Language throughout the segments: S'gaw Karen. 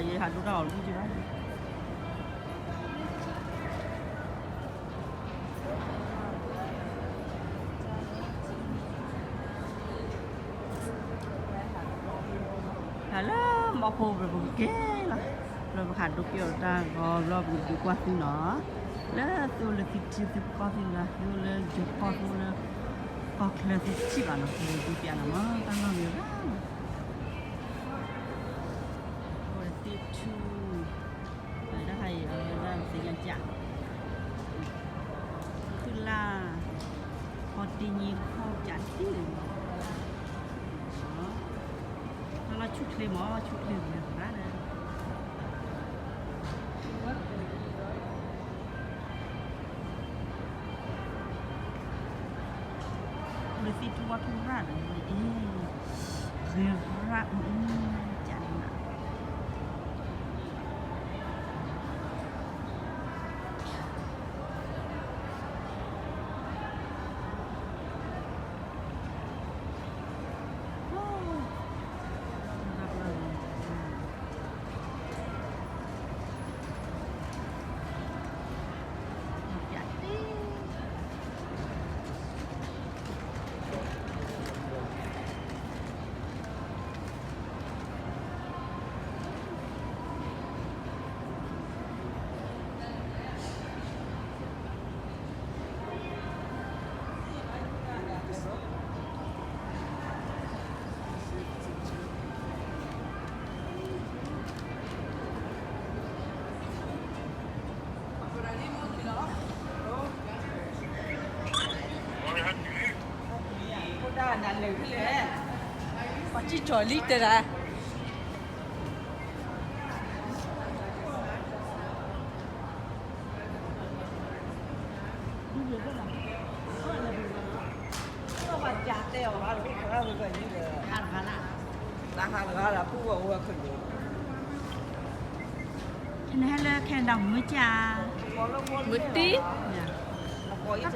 ယဟးဒိတၢ်အီၣ်လၢကဘၣ် ဟးလၢမီဖိပကက့ၤလီၤ, လၢပဟးဒိက့ၤအီၣ်တၢ်ဂီၤဘျီပကဒုးကွၢ်သုနီၤ, လၢသုအိၣ်လၢသုထံသုကီၢ်သုလၢသုအိၣ်လၢယိၤကီၢ်သုလၢ ကီၢ်ချၢသုထံၣ်ဘၣ်နီၤ, ပကဒုးပျးနီၤမး တၢ်လီၢ်ဂ့ၤရၣ်နီၤ, အိၣ်လၢသ့ၣ်ထူၣ် တၢ်ဟးအံၤအဝဲဒၣ်သ့ၣ်ညါကၠး ဖုလၢ် ဟီတ့ၢ်ညံခီၣ်ကၠးတံၢ် တၢ်လီၢ်ဆူၣ်ချ့မး ဆူၣ်ချ့မးသရၣ်ဒီး လၢသ့ၣ်ထူၣ်ဝၣ်ထူၣ်ရၣ်ဒီး အ့ၣ် ဂ့ၤရၣ်အူအူ ကၠးနး ပှၤစံၣ်ကၠီၤလံတဲဒၣ် နဟဲလၢ Canada မုၢ်ကၠၢ်, မုၢ်တံၢ်, တၢ်ဖိဒိၣ်,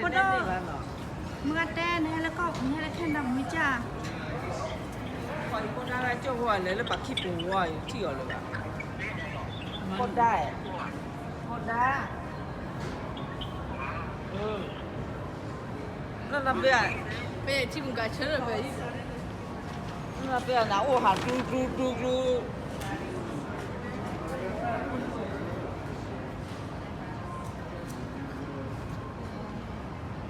မုၢ်ဂၤတဲ နဟဲလၢကီၢ် နဟဲလၢ Canada မုၢ်ကၠၢ်, လဲၤလၢပှၤခံပူၤဝဲ ယထံၣ်အီၤလၢၤဘၣ်, ဖိဒါ, ဖိဒါ, လၢနဘ့ၣ်, လၢနဘ့ၣ်နအိၣ်ဟးကျူကျူကျူကျူ တၢ်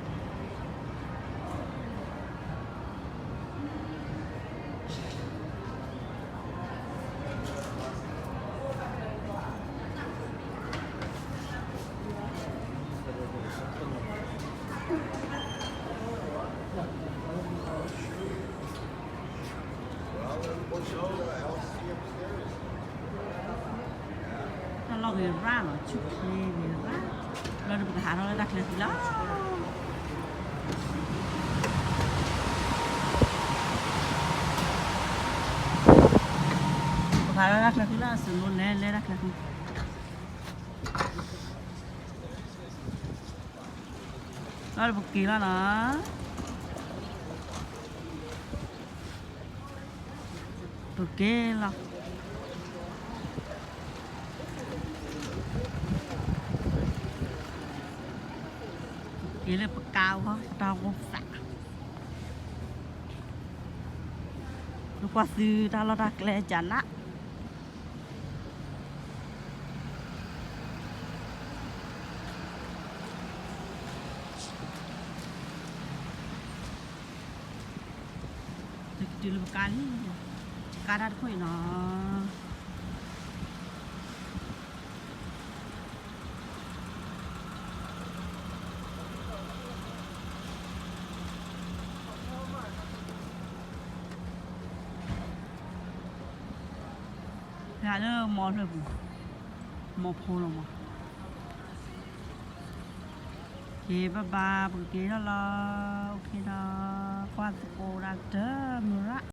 လီၢ်ဂ့ၤရၣ်နီၤ, ဆူၣ်ချ့ဂ့ၤရၣ်, လီၤဒီးပကဟးထီၣ်လၢတၢ်ချၢဃံလီၤ, ပကဟးထီၣ်တၢ်ချၢဃံလီၤ, စနိလဲၤလဲၤတၢ်ချၢဃံ လီၤဒီးပက့ၤလီၤနီၤ, ပက့ၤလီၤ, က့ၤလၢပကါအီၤ ပတၢ်အိၣ်သး, ဒုးကွၢ်သုတၢ်လီၢ်တၢ်ကျဲကနး ကတုၤလၢပကါလံ, ကါတၢ်တခိၣ်အံၤနီၤ, ပဟးလၢမီဖျၢၣ်ပူၤ, မီဖိလီၤမး, က့ၤဘၣ်ဘၣ် ပကက့ၤထီၣ်လီၤ, အိၣ်ခ့ဒီး ကွၢ်သကိးဒၣ်တမုၢ်ရၣ်